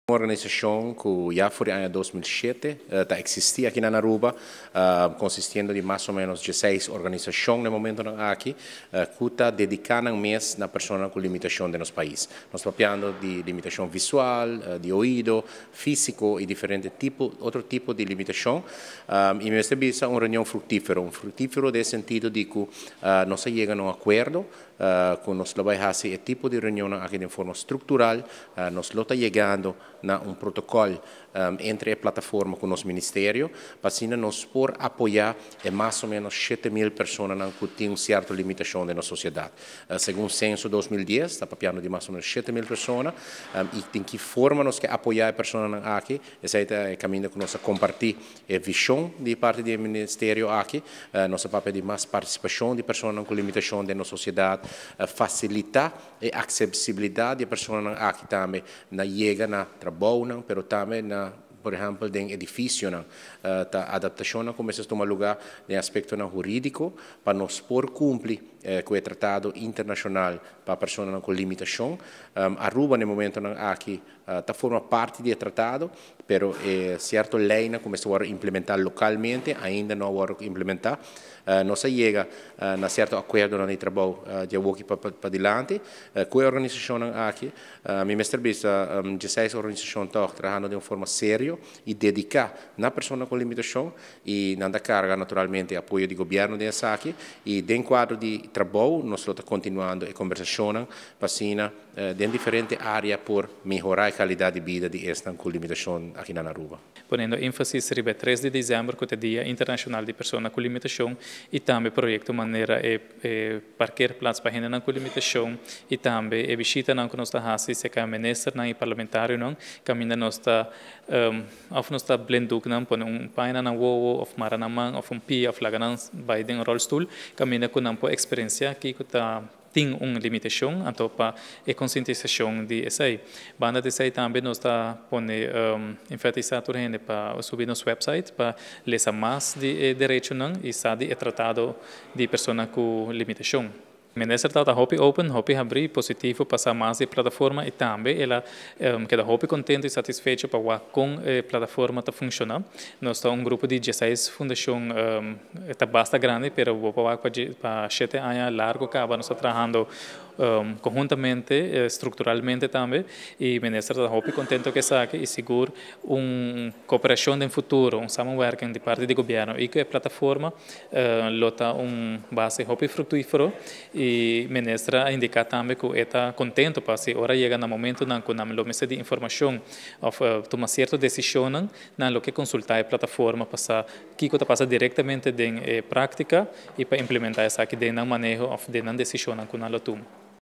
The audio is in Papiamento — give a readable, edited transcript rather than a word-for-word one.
Un organisacion cu ya for di aña 2007 ta existi aki na Aruba, consistiendo di mas o menos 16 organisacion na e momento aki, cu ta dedica nan mes na persona cu limitacion di nos pais. Nos papiando di limitacion visual, di oido, fisico y diferente tipo, otro tipo di limitacion. Y mi bisa un reunion fructifero, un fructifero den sentido di cu nos a yega na un acuerdo cu nos lo bay haci e tipo di reunion aki di forma structural, nos lo ta yegando na un protocol entre e plataforma cu nos ministerio, pa asina nos por apoya e mas o menos 7 mil persona cu tin un cierto limitacion den nos sociedad. Segun censo 2010, ta papiando di mas o menos 7 mil persona, y den ki forma nos kier apoya e persona aki, esey ta e caminda cu nos a comparti e vision di parti di ministerio aki, nos papel di mas participacion di persona cu limitacion den nos sociedad, facilita e accesibilidad di persona aki tambe na yega na trabou, pero tambe na, por ehempel, den edificio, ta adaptacion cuminsa tuma luga den aspecto huridico pa nos por cumpli cu e tratado internacional pa persona cu limitacion. Aruba na e momento aki ta forma parti di e tratado, pero cierto ley cuminsa implementa localmente, ainda no a implementa. Nos a yega na cierto acuerdo di trabou di aki pa dilanti cu e organisacion aki. Mi mester bisa 16 organisacion ta trahando di un forma serio y dedica na persona cu limitacion y nan ta carga naturalmente apoyo di gobierno di esaki y den cuadro di trabou nos ta continuando e conversacion pa asina den diferente area por mehora e calidad di bida di esnan cu limitacion aki na Aruba. Poniendo enfasis riba 3 di december, cu ta Dia Internacional di Persona cu Limitacion, y tambe proyecto manera e parkeerplaats pa hende cu limitacion y tambe e bishita nan cu nos ta haci serca minister nan y parlamentario nan, caminda nos ta of nos ta blinddoek nan, pone un paña na wowo of mara na man of un pia of laga nan bay den rolstoel, caminda cu nan por experiencia kico ta tin un limitacion, anto pa e concientisacion di esey. Banda di esey tambe nos ta pone enfatisa tur hende pa subi nos website pa lesa mas di derecho nan y sa di e tratado di persona cu limitacion. Minister ta hopi open, hopi habri, positivo pa sa mas di plataforma y tambe el a keda hopi contento y satisfecho pa con e plataforma ta funciona. Nos ta un grupo di 16 fundacion, ta basta grandi, pero pa pa 7 aña largo caba nos ta trahando conhuntamente, structuralmente tambe, y minister ta hopi contento cu esaki y sigur un cooperacion den futuro, un samenwerking di parti di gobierno y cu e plataforma lo ta un base hopi fructifero y minister a indica tambe cu ta contento pa si ora yega na momento nan cu nan lo mester di informacion of tuma cierto decision, nan lo kier consulta e plataforma pa sa kico ta pasa directamente den practica y pa implementa esaki den maneho of den decision cu nan lo tuma.